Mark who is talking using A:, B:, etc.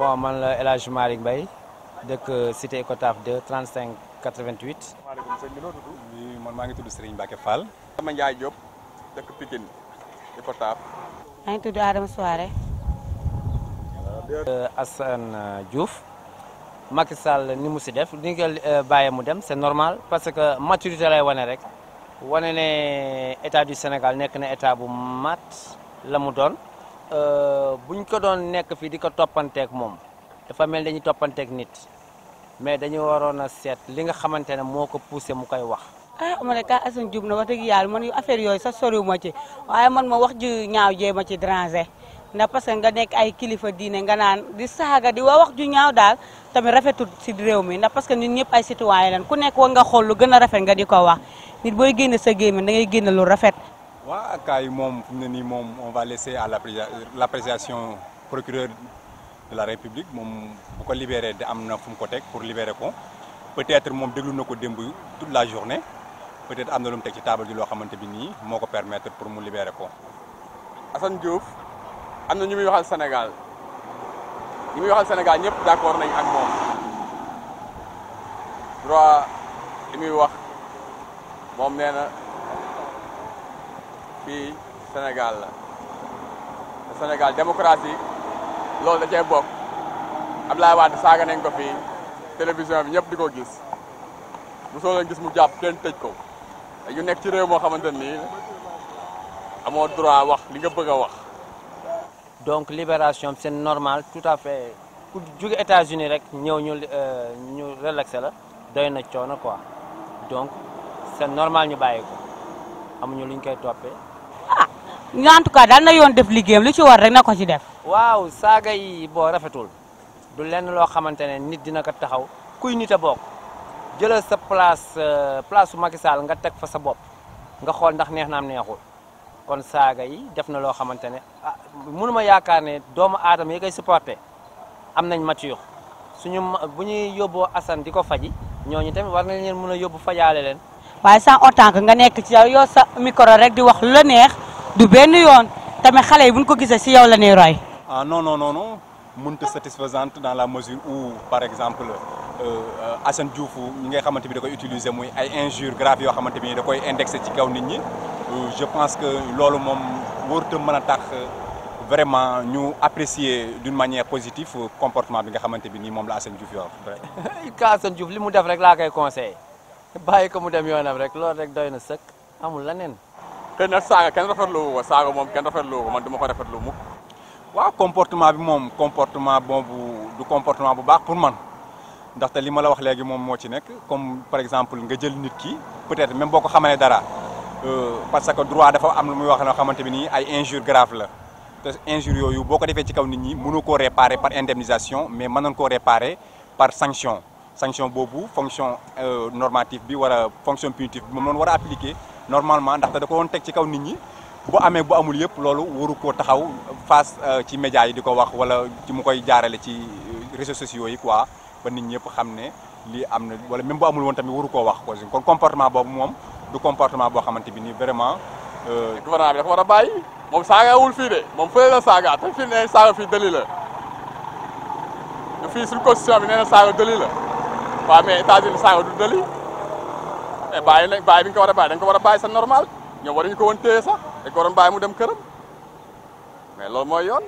A: bon man la El Hadj Malick Mbaye dëkk cité Icotaf 2 35 88.
B: maaleykum sëñ bi noo tudd.
C: man maa ngi tudd Serigne Mbacke Fall.
B: sama Ndiaye Diop dëkk Pikine Icotaf.
D: maa ngi tudd Adama Souare.
A: Assane Diouf. Macky Sall ni mu si def ni nga bàyyee mu dem c'est normal parce que maturité lay wane rek wane ne état du Sénégal nekk na état bu mat la mu doon buñ ko doon nekk fii di ko toppanteeg moom dafa mel dañuy toppanteeg nit mais dañu waroon a seet li nga xamante ne moo ko poussé mu koy wax.
D: ma ne ka Assane Diouf na wax dëgg yàlla man affaire yooyu sax soriw ma ci waaye man ma wax ju ñaaw jee ma ci déranger ndax parce que nga nekk ay kilifa diine nga naan di saaga di wax ju ñaaw daal tamit rafetul si réew mi ndax parce que ñun ñëpp ay citoyen lañ ku nekk war nga xool lu gën a rafet nga di ko wax nit booy génne sa gémmiñ da ngay génne lu rafet.
C: waaw cas yi moom fi mu ne nii moom on va laisser à l'appréciation procureur de la République moom bu ko libéré de am na fu mu ko teg pour libérer ko peut-être moom déglu na ko démb toute la journée peut-être am na lu mu teg ci table ji loo xamante bi nii moo ko permettre pour mu libérer ko.
B: Assane Diouf am na ñu muy waxal Sénégal ñi muy waxal Sénégal ñëpp d'accord nañ ak moom droit li muy wax moom nee na fii Sénégal la te Sénégal démocratie loolu da cee bokk Abdoulaye Wade saaga nañ ko fii télévision bi ñëpp di ko gis bu soo leen gis mu jàpp kenn tëj ko dañu nekk ci réew moo xamante ni amoo droit wax li nga bëgg a wax.
A: donc libération c'est normal tout à fait ku jóge États-Unis rek ñëw ñu relaxé la doy na coono quoi donc c'est normal ñu bàyyi ko amuñu luñ koy toppee.
D: en tout cas daal na yoon def liggéeyam lu ci war rek na ko ci def.
A: waaw saaga yi boo rafetul du lenn loo xamante ne nit dina ko taxaw kuy nit a bokk jëlal sa place su Macky Sall nga teg fa sa bopp nga xool ndax neex na am neexul. kon saaga yi def na loo xamante ne mënuma yaakaar ne doomu aadama yi koy supporté am nañ mature suñu bu ñuy yóbboo Assane di ko faji ñooñu tamit war nañ leen mën a yóbbu fajaale leen.
D: waaye sans autant que nga nekk ci yow sa micro rek di wax lu la neex du benn yoon tamit xale yi buñ ko gisee si yow la ñuy roy.
C: ah non non non non mënut a satisfaisante dans la mesure où par exemple Assane Diouf ñi nga xamante bi da koy utiliser muy ay injures graves yoo xamante bi da koy indexé ci kaw nit ñi. Je pense que loolu moom warut a mën a tax vraiment ñu apprécier d'une manière positive comportement bi nga xamante bi nii moom la Assane Diouf yor.
A: ka Assane Diouf li mu def rek laa koy conseillé bàyyi ko mu dem yoonam rek loolu rek doy na sëkk amul leneen.
B: xëy na saaga kenn rafetlu ko saaga moom kenn rafetlu ko man duma ko rafetlu mukk.
C: waaw comportement bi moom comportement boobu du comportement bu baax pour man ndaxte li ma la wax léegi moom moo ci nekk comme par exemple nga jël nit ki peut-être même boo ko xamalee dara. Parce que droit dafa am lu muy wax loo xamante bi nii ay injures graves la te injures yooyu boo ko defee ci kaw nit ñi mënu koo réparer par indemnisation mais mën nañ koo réparer par sanction boobu fonction normative bi wala fonction punitive bi moom noonu war a appliquer normalement ndaxte da ko woon teg ci kaw nit ñi bu amee bu amul yëpp loolu waru koo taxaw face ci médias yi di ko wax wala ci mu koy jaarale ci réseaux sociaux yi quoi ba nit ñëpp xam ne lii am na wala même bu amul woon tamit waru koo wax quoi kon comportement boobu moom. du comportement boo xamante bi nii vraiment.
B: gouvernement bi dafa war a bàyyi moom saagawul fii de moom fële la saaga te fii nee saaga fii dëli la te fii suñu constitution bi nee na saaga dëli la waaw mais États-Unis saaga du dëli mais bàyyi bi nga ko war a bàyyi dañ ko war a bàyyi c'est normal ñoom waruñu ko woon téye sax dañ ko waroon bàyyi mu dem këram mais loolu mooy yoon.